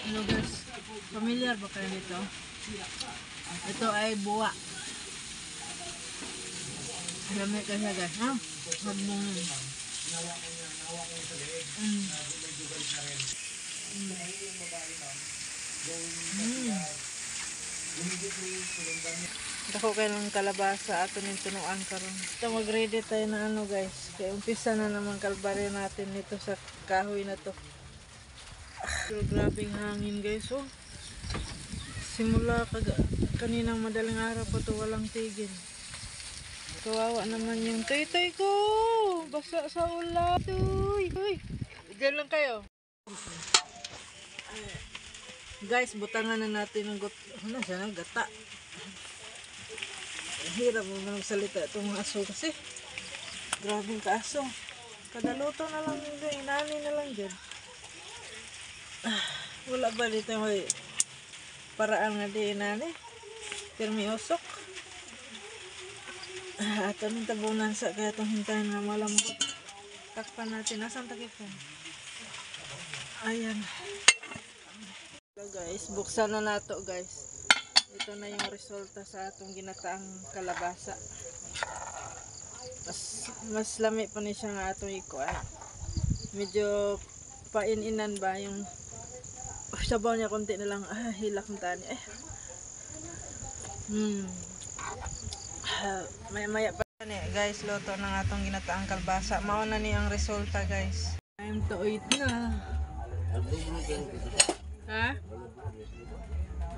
Hello guys, familiar ba kayo dito? Ito ay buwa. Lami ka siya, guys. Ha? Hagbong yun. Dako kayo ng kalabasa ato ning tunuan karon. Ito, mag-ready tayo na ano, guys. Kaya umpisa na naman kalbaryo natin nito sa kahoy na to. Pero grabing hangin, guys, oh. Simula kaninang madaling araw pa to, walang tigil. Kawawa naman yung tuytoy ko. Basa sa ulan. Tuy, tuy. Diyan lang kayo. Guys, butangan na natin ng ano siya, ng gata. Ang hirap mo magsalita itong mga aso kasi. Grabing kaaso. Kada luto na lang yun, inani na lang dyan. Ah, wala ba dito may paraan nga di inani? Pero may usok. Ah, ato ng tabunan sa kaya itong hintayin nga malambot. Takpan natin. Nasaan takip yan? Ayan. Hello guys, buksan na nato, guys. Ito na yung resulta sa atong ginataang kalabasa. Mas lami pa ni siya nga atong ikuan. Medyo paininan ba yung sabaw niya, konti na lang. Ah, hilak ng tani. Eh. Ah, maya maya pa ni guys, luto ng atong ginataang kalbasa. Mao na ni ang resulta, guys. Time to eat na. Ha?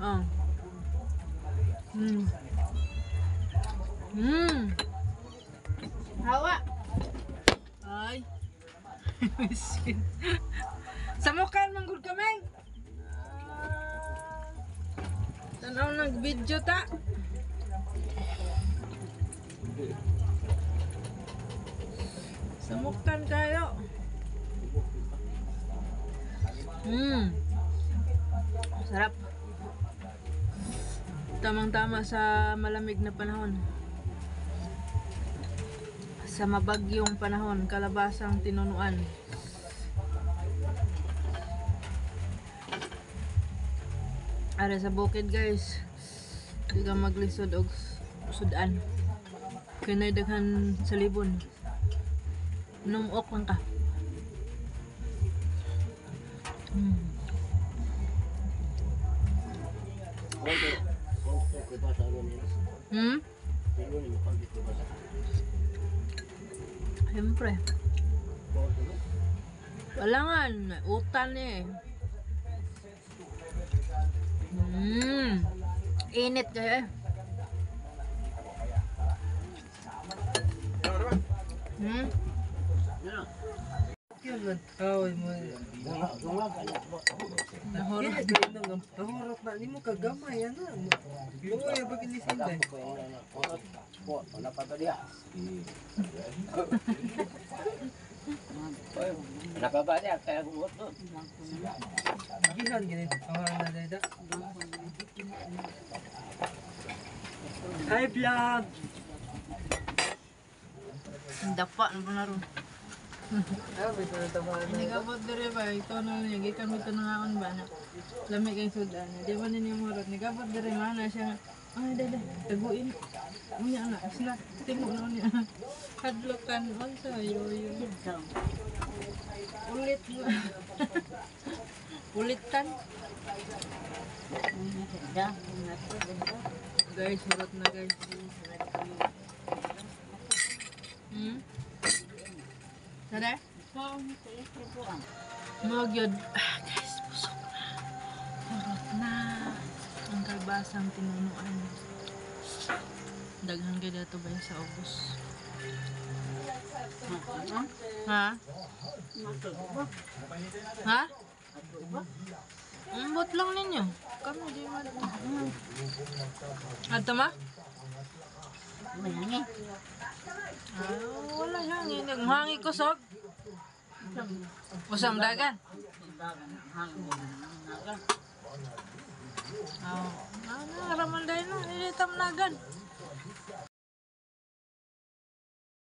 Oh. Hawa. Ay. Miskin. Samukan manggod kameng. Ah. Tanaw nag-video ta. Samukan kayo. Sarap. Tamang-tama sa malamig na panahon. Sa mabagyong panahon, kalabasang tinunuan. Are sa bukid, guys. Di ka maglisod og sudan. Kay daghan sa libon. Numok lang ka. Siyempre. Wala nga, utan eh. Init kayo eh. Nahurot. Nahurot na nimo kagamay ano. Luoy ba kini sinday? Wala pa ba diya? Wala pa ba diya? Kaya gumuot doon. Gihan gini. Awan na dayda. Hi vlog. Dapa na ba na ron? Ah, may tama na. Nagabot diri ba ito na niya gikan mo tanangaon ba na. Lami kay sudan. Di ba ninyo murot nagabot diri man na siya. Ay dada, taguin. Unya na, sila timo na unya. Hadlokan unsa yo yo. Ulit mo. Ulitan. Guys, hurot na, guys. Tara? Magyod. Ah, guys, busog na. Hurot na. Ang kalbasang tinunuan. Daghan kay dato ba sa ubos? Ha? Ha? Ambot lang ninyo. Kami di man. Ato ma? Ah, wala hangin. Naghangi kusog. Usam dagan. Oh, ano, raman dahil na. Ilitam nagan.